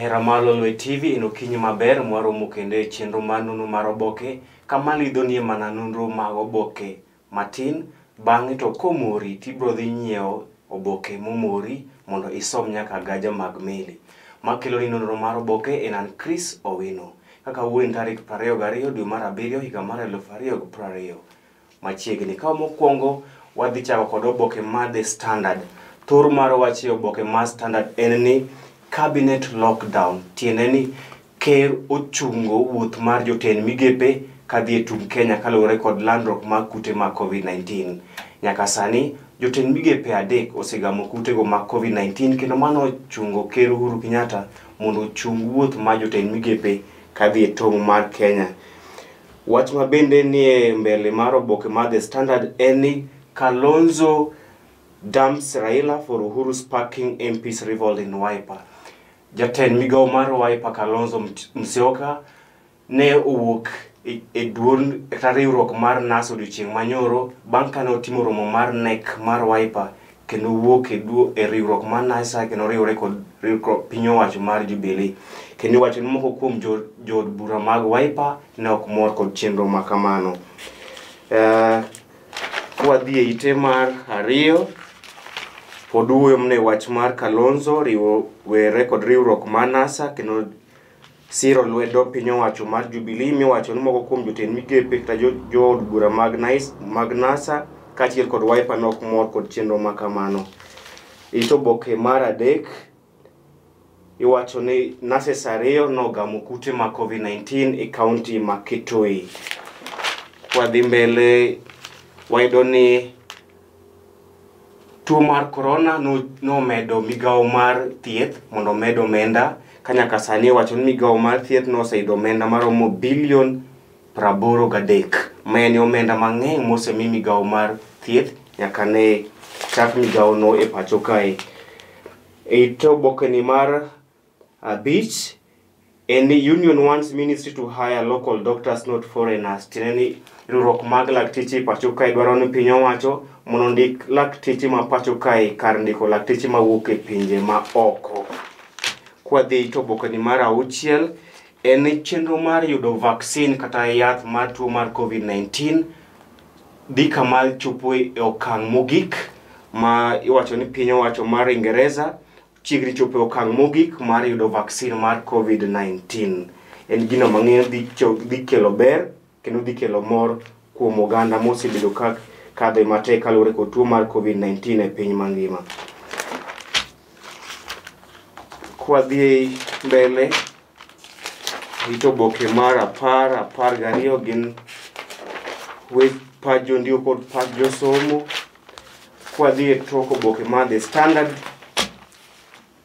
Johera mar Lolwe TV en okinyi maber mwaromo kendo e chenro mar nonro mar oboke kama lidhonie mana nonro mag oboke matin bang'e to komori tibiro dhi nyiewo oboke momori mondo isom nyaka gaja mag meli. Makeloni nonro mar oboke en an Chris Owino. Kaka wuoyo en tarik 22 dwe mar abiriyo higa mar 2020. Machiegni. Ka mokwongo wadhi chako kod oboke mar The Standard. Thor mar wach e oboke mar Standard en ni Cabinet Lockdown, tiende ni ker ochungo wuoth mar jotend migepe kadhi e tung Kenya kaluwore kod landruok mar kute mag COVID-19. Nyaka sani, jotend migepe adek osegamo kutego mag COVID-19 kendo mano ochungo ker Uhuru Kenyatta mondo ochung wuoth mar jotend migepe kadhi e tong' mar Kenya. Wach ma bende nie mbele mar oboke mar The Standard en ni Kalonzo dumps Raila for Uhuru sparking MPs revolt in Wiper. Jatend migawo mar Wiper Kalonzo Musyoka ne owuok e duond kata riwruok mar NASA odiochieng' manyoro bang' kane otimo romo mar NEC mar Wiper kendo owuok e riwruok mar NASA kendo oriwore kod riwruok piny owacho mar Jubilee. Kendo iwacho ni moko kuom jood bura mag Wiper ne ok mor kod chenro ma kamano. Kwadhi e ite mar ariyo, pod wuoyo mana e wach mar Kalonzo riwo were kod riwruok mar NASA kendo siro lwedo piny owacho mar Jubilee miwacho ni moko kuom jotend migepe kata jood bura mag NICE, mag NASA kaachiel kod Wiper ne ok mor kod chenro ma kamano. It oboke mar adek iwacho ni nurses ariyo nogamo kute mag COVID-19 e kaunti ma Kitui. Kwadhi mbele wayudo ni tuo mar corona nomedo migawo mar thieth mondo omed omenda ka nyaka sani iwacho ni migawo mar thieth noseyudo omenda maromo bilion 83 ma en omenda mang'eny mosemi migawo mar thieth nyaka ne chak migawo no e pacho kae. E it obokeni mar abich en ni Union wants ministry to hire local doctors not foreigners. Tiende ni riwruok mag lakteche e pacho kae dwaro ni piny owacho mondo ondik lakteche ma pacho kae kar ndiko lakteche mawuok e pinje ma oko. Kwadhi e obokeni mar auchiel en ni chenro mar yudo vaccine kata yath mar tuo mar COVID-19 dhi kama chopo e okang' mogik ma iwacho ni piny owacho mar Ingereza chiegni chopo e okang' mogik mar yudo vaccine mar COVID-19. En gino mang'eyo dhi kelo ber kendo dhi kelo mor kuom oganda mosebedo ka kadhe matek kaluwore kod tuo mar COVID-19 e piny mangima. Kwadhi mbele, it oboke mar 10, 12 gin pach jondiko kod pach josomo. Kwadhi e tok oboke mar The Standard,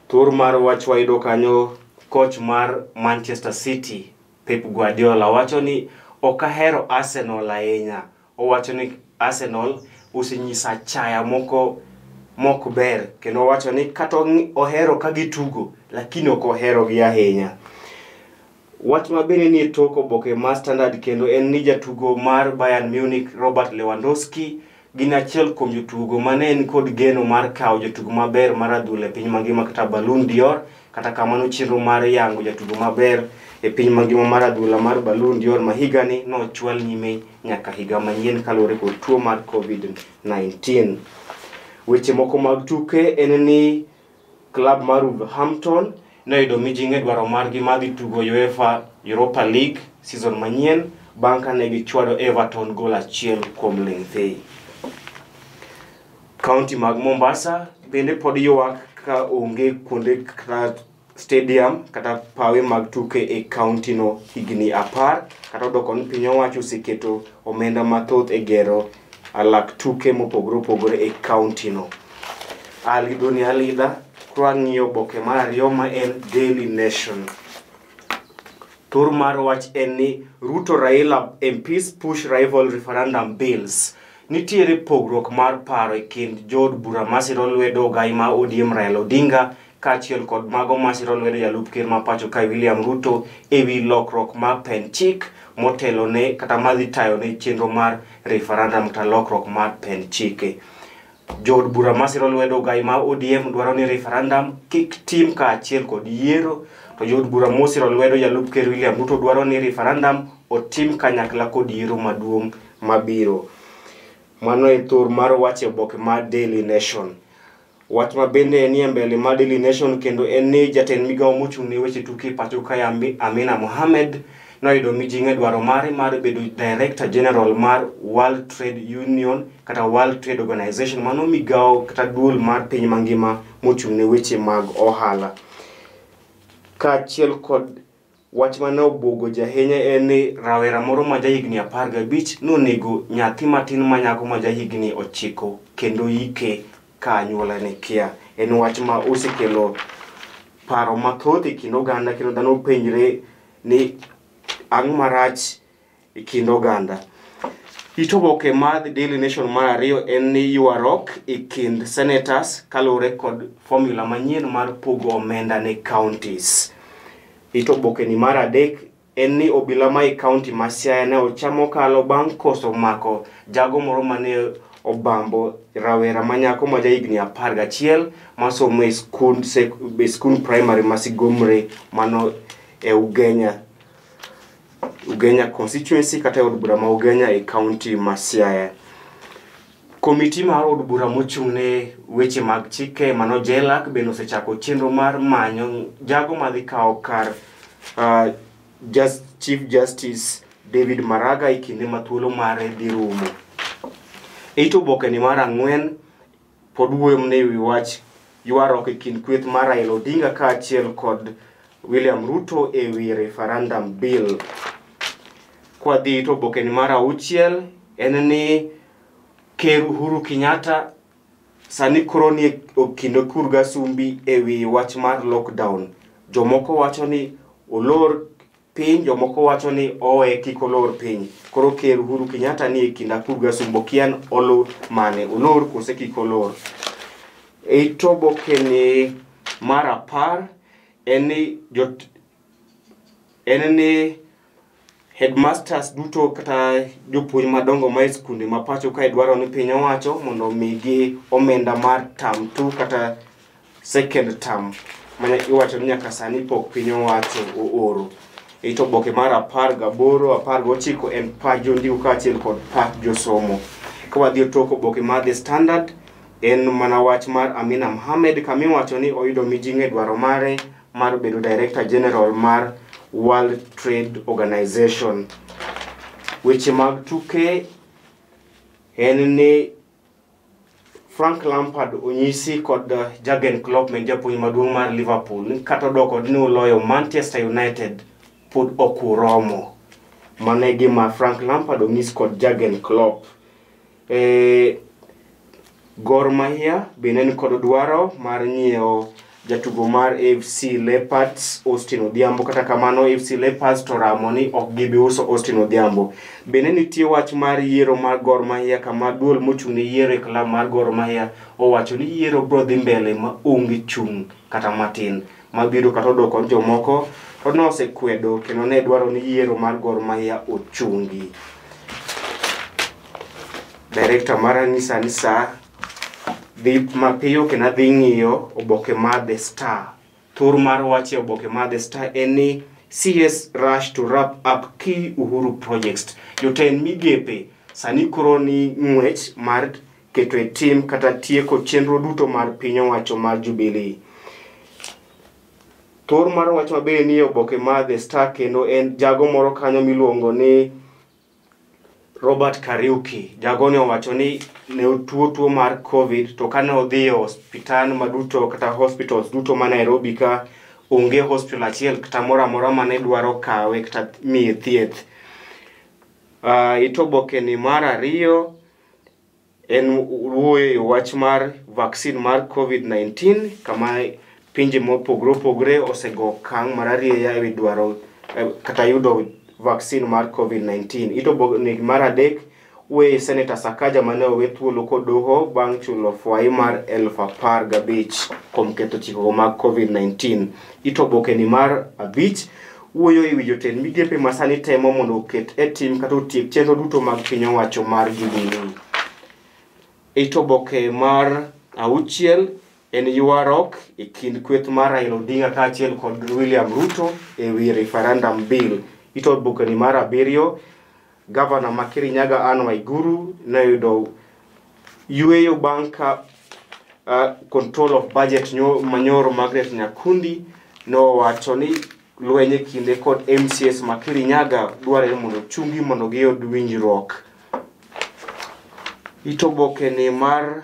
thor mar wach wayudo kanyo coach mar Manchester City Pep Guardiola wacho ni ok ahero Arsenal ahinya. Owacho ni Arsenal osenyisa achaya moko mok ber kendo owacho ni kata ohero ka gitugo lakini ok ohero gi ahinya. Wach mabende ni e tok oboke mar Standard kendo en ni jatugo mar Bayern Munich Robert Lewandowski gin achiel kuom jotugo mane en kod geno mar kawo jatugo maber mar adhula e piny mangima kata Ballon d'Or. Kata kamano chenro mar yango jatugo maber e piny mangima mar adhula mar Ballon d'Or ma higani nochwal nyime nyaka higa manyien kaluwore kod tuo mar COVID-19. Weche moko mag tuke en ni klab mar Wolverhampton noyudo mijing'o e dwaro margi mar dhi tugo UEFA Europa League season manyien bang' kane gichwado Everton gol 1-0 thi. Kaunti mag Mombasa bende pod ywak ka onge kuonde kata stadium kata pawe mag tuke e kaunti no higni 10 kata odoko ni piny owacho oseketo omenda mathoth e gero alak tuke mopogore opogore e kaunti no. Alidhoni alidha kwang'iyo oboke mar ariyo ma en Daily Nation. Thor mar wach en ni Ruto Raila MPs push rival referendum bills. Nitiere pogruok mar paro e kind jood bura masiro lwedo ogai ma ODM Raila Odinga kaachiel kod mago masiro lwedo jalup ker ma pacho kae William Ruto ewi lokruok mar pend chik motelo ne kata madhi tayo ne chenro mar referendum kata lokruok mar pend chike. Jood bura masiro lwedo ogai ma ODM dwaro ni referendum kik tim kaachiel kod yiero, To jood bura mosiro lwedo jalup ker William Ruto dwaro ni referendum otim kanyakla kod yiero maduong' mabiro. Mano e thor mar wach e oboke mar Daily Nation. Wach ma bende nie mbele mar Daily Nation kendo en ni jatend migawo mochung' ne weche tuke e pacho kae Amina Mohamed noyudo mijing'o e dwaro mare mar bedo Director General mar World Trade Union kata World Trade Organization, mano migawo kata duol mar piny mangima mochung' ne weche mag ohala. Kaachiel kod wach mane obwogo ji ahinya en ni rawera moro ma jahigni 15 nonego nyathi matin ma nyako ma jahigni 9 kendo yike ka anyuolane kia. En wach ma osekelo paro mathoth e kind oganda kendo dhano penjre ni ang'o marach e kind oganda. It oboke mar The Daily Nation mar ariyo en ni ywaruok e kind senators kaluwore kod formula manyien mar pogo omenda ne counties. It oboke ni mar adek en ni obila ma e county ma Siaya ne ochamo kalo bang' koso mako jago moro mane obambo rawera ma nyako ma jahigni 11 masomo e skund primary ma Sigomre mano e Ugenya. Ugenya constituency kata e od bura ma Ugenya e county ma Siaya. Komiti mar od bura mochung' ne weche mag chike mano JLAC bende osechako chenro mar manyo jago madhi kawo kar Chief Justice David Maraga e kinde ma thuolo mare dhi rumo. E oboke ni mar 4 pod wuoyo mana ewi wach ywaruok e kind kweth mar Raila Odinga kaachiel kod William Ruto ewi referendum bill. Kwadhi to oboke ni mar 6 en ni Ker Uhuru Kenyatta sani koro ni e kind Okur Gasumbi ewi wach mar lockdown. Jomoko wacho ni olor piny, jomoko wacho ni owe kik olor piny. Koro Ker Uhuru Kenyatta ni e kind Akur Gasumbi okia olu mane, olor kose kik olor. E oboke ni mar 10 en ni en ni headmasters duto kata jopuonj madongo ma e skunde ma pacho kae dwaro ni piny owacho mondo omigi omenda mar term 2 kata second term mane iwacho ni nyaka sani pok piny owacho ooro. E oboke mar 18 19 en pach jondiko kaachiel kod pach josomo. Ka wadhi e tok oboke mar The Standard en mana wach mar Amina Mohamed kamiwacho ni oyudo mijing'o e dwaro mare mar bedo Director General mar World Trade Organization. Weche mag tuke en ni Frank Lampard onyisi kod Jurgen Klopp ma japuonj maduong' mar Liverpool ni kata odoko ni oloyo Manchester United pod ok uromo. Mano e gima Frank Lampard onyis kod Jurgen Klopp. Gor Mahia bende ni kod dwaro mar nyiewo jatugo mar AFC Leopards Austin Odhiambo. Kata kamano AFC Leopards to ramo ni ok gibi uso Austin Odhiambo. Bende nitie wach mar yiero mar Gor Mahia kama duol mochung' ne yiero e klab mar Gor Mahia owacho ni yiero biro dhi mbele ma onge chung' kata matin. Mabiro kata odoko jomoko to nosekwedo kendo ne dwaro ni yiero mar Gor Mahia ochungi. Director mara nyisa ni saa dhi mapiyo kendo adhi ng'iyo oboke mar The Star. Thor mar wach e oboke mar The Star en ni CS rush to wrap up key Uhuru projects. Jotend migepe sani koro ni ng'wech mar keto e tim kata tieko chenro duto mar piny owacho mar Jubilee. Thor mar wach maber ni oboke mar The Star kendo en jago moro kanyo miluongo ni Robert Kariuki. Jago ne owacho ni ne otuo tuo mar COVID to kane odhi e osiptal maduto kata hospitals duto ma Nairobi ka onge hospital achiel kata moro amora mane dwaro kawe kata miye thieth. It oboke ni mar 2 en wuoyo e wach mar vaccine mar COVID-19 kama pinje mopogore opogore osego okang' mar arieya ewi dwaro kata yudo vaccine mar COVID-19. It oboke ni mar 3 wuoyo Senator Sakaja mane owe thuolo kod doho bang' chulo fwai mar 15,000 kuom ketho chikego mag COVID-19. It oboke ni mar 5 wuoyo ewi jotend migepe ma sani temo mondo oket e tim kata otiek chenro duto mag piny owacho mar Jubilee. It oboke mar 6 En ywaruok e kind kweth mar Raila Odinga kaachiel kod William Ruto e wi referendum bill. It obokeni mar abiriyo, Gavana ma Kirinyaga Anne Waiguru noyudo yueyo bang' ka control of budget manyoro Margaret Nyakundi nowacho ni lweny e kinde kod MCAs ma Kirinyaga dwarore mondo ochungi mondo giyud winjruok. It obokeni mar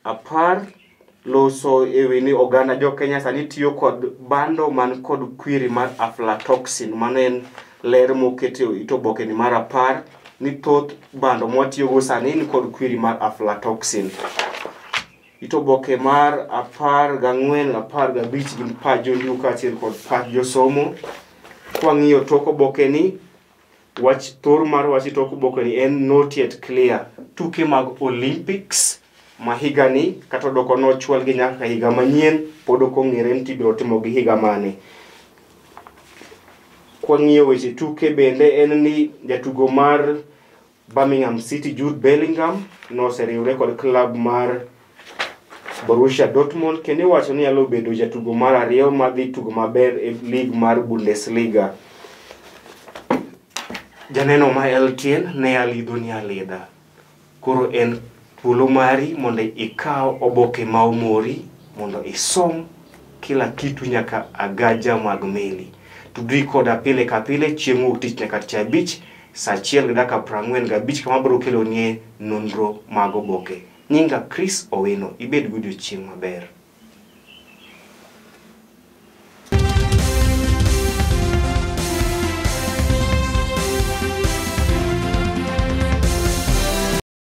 10 loso e wi ni oganda jo Kenya sani tiyo kod bando man kod kwiri mar aflatoxin. Mano en ler moket e it obokeni mar 10 ni thoth bando mwatiyogo sani ni kod kwiri mar aflatoxin. It oboke mar 14, 15 gin pach jondiko kaachiel kod pach josomo. Kwang'iyo tok obokeni, wach thor mar wach e tok obokeni en not yet clear. Tuke mag Olympics ma higani kata odoko nochwalgi nyaka higa manyien pod ok ong'ere ni tibiro timogi higa mane. Kwang'iyo weche tuke bende en ni jatugo mar Birmingham City Jude Bellingham noseriwre kod klab mar Borussia Dortmund kendo iwacho ni nyalo bedo jatugo mar ariyo madhi tugo maber e lig mar Bundesliga. Janeno ma LTN ne alidhoni alidha. Koro en thuolo mari mondo ikaw oboke ma omori mondo isom kila kitu nyaka agaja mag meli. Tudri koda pile ka pile chieng' wuok tich nyaka tich abich saa 1:45 kama abiro kelonie nonro mag oboke. Nyinga Chris Owino, ibed gi odiochieng' maber.